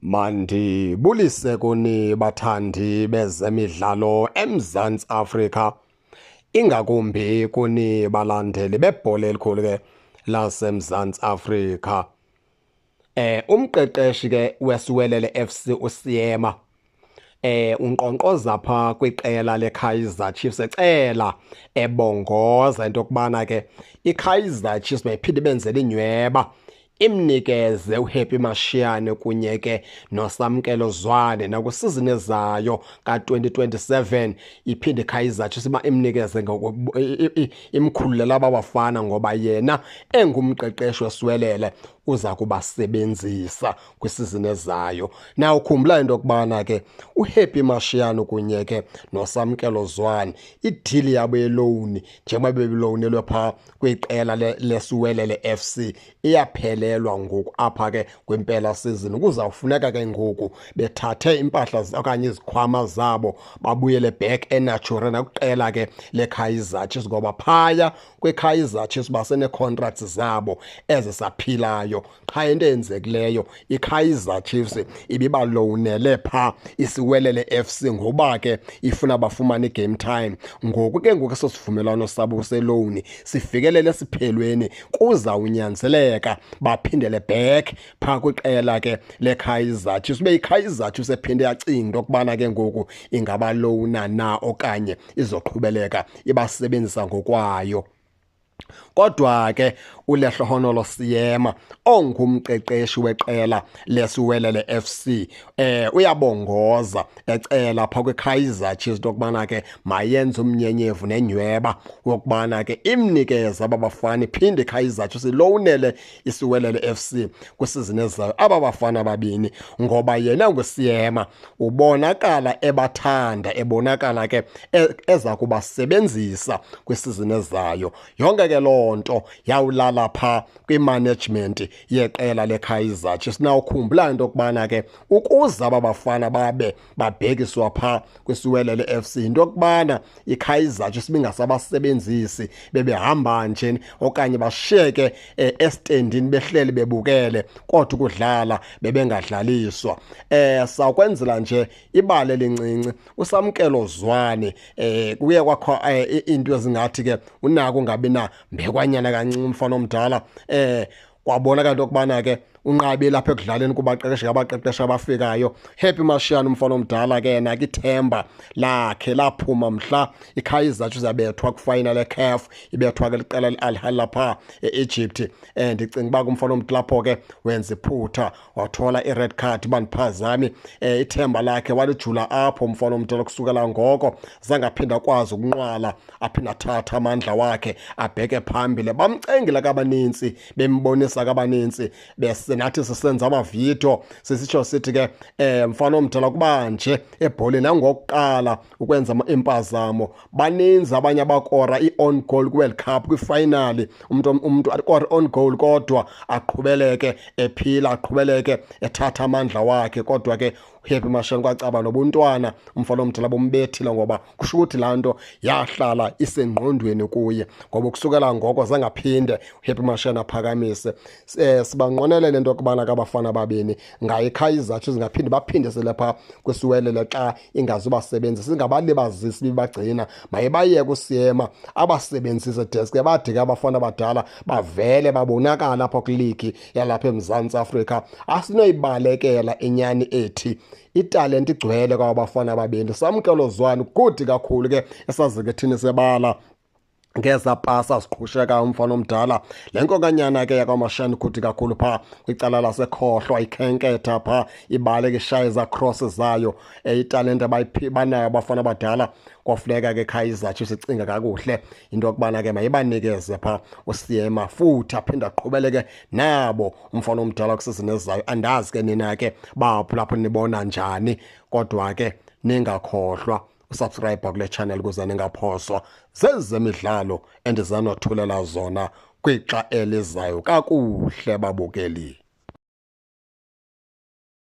Mandibulise kuni bathandi bezemidlalo eMzantsi Afrika, ingakumbi kuni balandeli bebhola elikhulu ke laseMzantsi Afrika. Umqeqeshi ke weSiwelele FC uSeema unkqonkqoza pha kwiqela leKaizer Chiefs ecela ebongoza into yokubana ke iKaizer Chiefs mayiphinde ibenzele inyweba, imnikeze uHappy Mashiane kunye ke noSamkelo Zwane nakwisizini ezayo ka-2027. Iphinde iKaizer Chiefs uba imnikeze, imkhululele aba bafana ngoba yena engumqeqeshi weSiwelele uza kubasebenzisa kwisizini ezayo. Na ukhumbula into yokubana ke uHappy Mashiane kunye ke noSamkelo Zwane, i-deal yabo ye-loan, njengoba bebelowunelwe phaa kwiqela leSiwelele FC, iyaphelelwa ngoku apha ke kwimpela season. Kuzawufuneka ke ngoku bethathe impahla okanye izikhwama zabo babuyele back eNaturena kwiqela ke leKaizer Chiefs, ngoba phaya kwiKaizer Chiefs basenee-contracts zabo ezisaphilayo. Qha into eyenzekileyo, iKaizer Chiefs ibibalowunele phaa iSiwelele FC ngoba ke ifuna bafumane i-game time. Ngoku ke ngoku eso sivumelwano sabo selowuni sifikelele esiphelweni, kuzawunyanzeleka baphindele back phaa kwiqela ke leKaizer Chiefs, ube iKaizer Chiefs ephinde yacinga into yokubana ke ngoku ingabalowuna na okanye izoqhubeleka ibasebenzisa ngokwayo. Kodwa ke uLehlohonolo Seema ongumqeqeshi weqela leSiwelele FC uyabongoza ecela pha kwiKaizer Chiefs into yokubana ke mayenze umnyenyevu nenyweba wokubana ke imnikeze aba bafana, iphinde iKaizer Chiefs ilowunele iSiwelele FC kwisizini ezayo aba bafana babini, ngoba yena nguSeema ubonakala ebathanda, ebonakala ke eza kubasebenzisa kwisizini ezayo. Yonke ke loo nto yawulala pha kwi-management yeqela leKaizer Chiefs. Nawukhumbula into yokubana ke ukuze aba bafana babe babhekiswa pha kwiSiwelele FC, into yokubana iKaizer Chiefs ibingasabasebenzisi, bebehamba nje okanye bashiyeke estendini behleli bebukele, kodwa ukudlala bebengadlaliswa. Sawukwenzela nje ibali elincinci, uSamkelo Zwane kuye kwakho into ezingathi ke unako ungabi na mbekwanyana kancinci umfana omdala, kwabonakala into yokubana ke unqabile lapha ekudlaleni kubaqeqeshi ngabaqeqeshi abafikayo. Happy Mashiane umfana omdala ke yena ke ithemba lakhe laphuma mhla iKaizer Chiefs yabethwa kwi-final yeCAF, ibethwa ke liqela le-Al Ahly lapha e-Egypt. Ndicinga uba kumfana omdala lapho ke wenza iphutha, wathola i-red card bandiphazami, ithemba lakhe walijula apho umfana omdala. Kusukela ngoko zange aphinde akwazi ukunqwala, aphinde athathe amandla wakhe abheke phambili. Bamcengile kabanintsi, bembonisa kabanintsi, bese nathi sisenza amavidiyo sisitsho sithi ke mfana omdala kuba nje ebholeni nangokuqala ukwenza impazamo. Baninzi abanye abakora i-on goal kwi-World Cup kwifinali, umntu akore on goal kodwa aqhubeleke ephila, aqhubeleke ethatha amandla wakhe. Kodwa ke uHappy Mashiane kwacaba nobuntwana umfana omdala bumbethile, ngoba kusho ukuthi laa nto yahlala isengqondweni kuye, ngoba ukusukela ngoko zangaphinde uHappy Mashiane aphakamise. Sibanqwenelele into yokubana kabafana babini ngayo iKaizer Chiefs ingaphinde baphindisele phaa kwiSiwelele xa ingazubasebenzisa, ingabalibazisi bibagcina, mayibayeke uSeema abasebenzise deske bade ke abafana abadala bavele babonakala apha kwiligi yalapha eMzantsi Afrika. Asinoyibalekela inyani ethi italente igcwele kwaba bafana babini. Samkelo Zwane good kakhulu ke esazike thini sebala ngeza pasa ziqhusheka umfana omdala. Le nkokanyana ke yakwaMashani good kakhulu phaa kwicala lasekhohlo, ayikhenketha phaa ibaleka ishaye eza cross zayo. Italente banayo abafana abadala. Kwafuneka ke Kaizer Chiefs icinga kakuhle into yokubana ke mayibanikeze phaa uSeema futhi aphinde aqhubeleke nabo umfana omdala kwisizini ezayo. Andazi ke nina ke bapho lapho nibona njani, kodwa ke ningakhohlwa usubscribe kule channel ukuze ningaphoswa zezemidlalo endizanothulela zona kwixa elizayo. Kakuhle babukeli.